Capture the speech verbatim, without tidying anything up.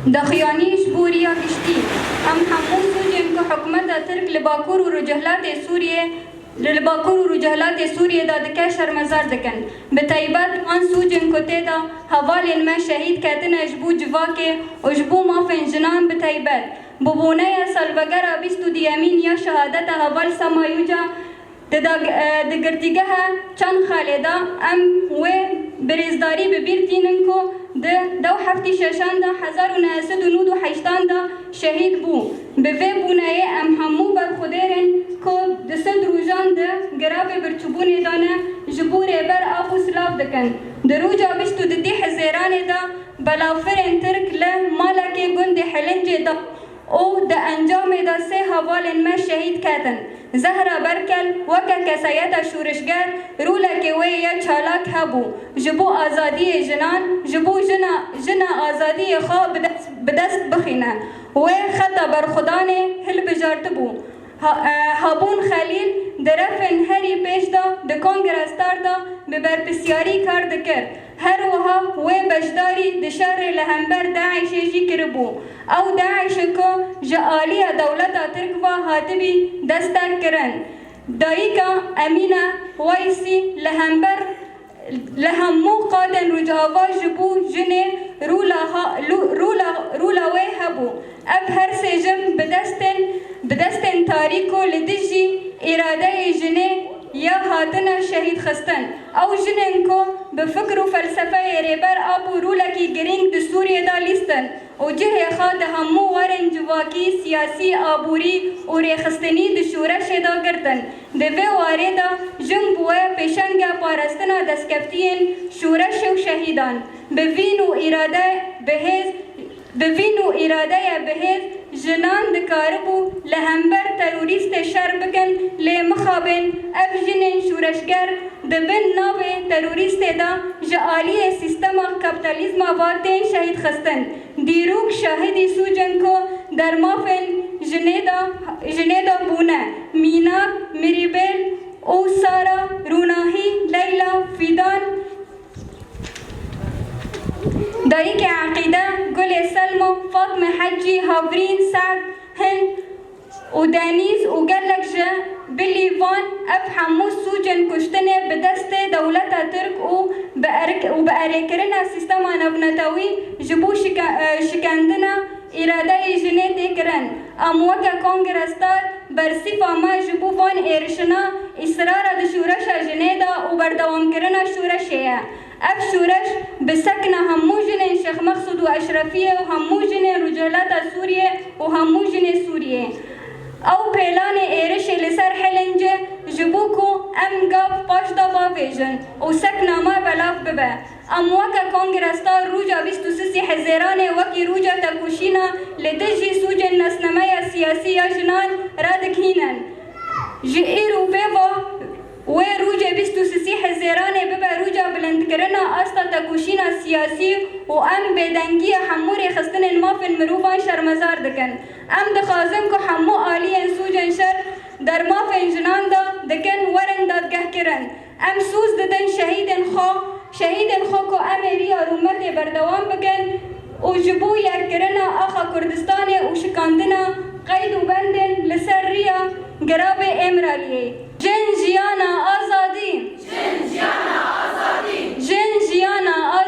Daxuyanî ji bo riya giştî, em hemû sûcên ku hikûmeta Tirk li Bakur û Rojhilatê Sûriyê, li Bakur û Rojhilatê Sûriyê de dike şermezar dikin. Bi taybet wan sûcên ku tê de hevalên me şehîd ketine ji bo civakê û ji bo mafên jinan bi taybet. Bi boneya salvegera bîst û duyemîn ya şehadeta heval Sema Yuca, Di dag-, e, di girtîgeha Çanxalê de em wê bi rêzdarî bi bîr tînin ku di dew heftî şeşan de hezar û neh sed û nod û heştan de şehîd bû. Bi vê boneyê em hemû berxwedêr in ku di sed rojan di giravê birçîbûnê de ne ji bo Rêber Apo silav dikin. Di roja bîst û dudî Hizêranê de balafirên Tirk li malekê gundê Hilincê de û di encamê de sê hevalên me şehîd ketin. Zehra Berkel weke kesayeta şûrişger rolekê wê yê çalak hebû. Ji bo azadiyê jinan, ji bo jina, jina azadiyê xwe bi dest, bi dest bixîne. Wê xeta berxwedanê hilbijartibû. Ha-, e, Habûn Xelîl di refên herî pêş de di Kongre Star de bi berpirsiyarî kar dikir. Her wiha wê beşdarî di şerê li hember DAIŞê jî kiribû. Ew DAIŞê ku ji aliya dewleta Tirk ve hatibî destek kirin. Dayika Emîne Weysî li hember, li hemû qadên Rojava ji bo jinê rûla ha-, lû-, rûla, rûla wê hebû. Ev her sê jin bi destên, bi destên tarî ku li dijî îradeyê jinê ya hatine şehîd xistin. Ew jinên ku bi fikr û felsefeyê Rêber Apo rolekî girîng di Sûriyê de lîstin û cihê xwe di hemû warên civakî, siyasî, aborî û rêxistinî di şoreşê de girtin. Di vê warê de jin bûye pêşenga parastina destkeftiyên şoreşê û şehîdan. Bi vîn û îrade bihêz Bi vîn û îradeyê bihêz jinan dikaribû li hember terorîstê şer bikin, lê mixabin ev jinên şûreşger di bin navê terorîstê de ji aliyê sîstema kapîtalîzma ve tên şehîd xistin. Dîrok şahidî sûcên ku der mafên jinê de, jinê de bûne, Mînak, Mirîbêl û Sara, Rûnahî, Leyla, Fîdan, Dayikê Eqîde, Gulê Selmo, Fatme Hecî, Havrîn, Sed, Hind û Denîz û gelek ji bilî van ev hemû sûcên kuştinê bi destê dewleta Tirk û bi erk-, û bi erêkirina sîstema navnetewî ji bo şike-, e, şikendina îradeyê jinê tê kirin. Em weke Kongre Star bersîfa me ji bo van êrişina, îsrara di şoreşa jinê de û berdewamkirina şoreşê ye. Ev şoreş bi sekna hemû jinên Şêx Mexsûd û Eşrefiyê û hemû jinên Rojhilata Sûriyê û hemû jinê Sûriyê. Ew pêlanê êrişê li ser Hilincê ji bo ku em gav paş de bavêjin û sekna me belav bibe. Em weke Kongre Star roja bîst û sisî Hizêranê wekî roja tekoşîna li dijî sûcên nasnameya siyasî ya jinan radigirin. Ji îro pê ve wê rojê bîst û sisî Hizêranê bibe roja bilindkirina asta tekoşîna siyasî û em bêdengiya hemû rêxistinên mafên mirovan şermezar dikin. Em dixwazin ku hemû aliyên sûcên şer der mafên jinan de dikin werin dadgehkirin. Em soz didin şehîdên xwe, şehîdên xwe ku em ê riya rûmetê berdewam bikin û ji bo yekkirina axa Kurdistanê û şikandina qeyd û bendên li ser riya giravê Êmraliyê. Jin jiyana azadî! Jin jiyana azadî! Jin jiyana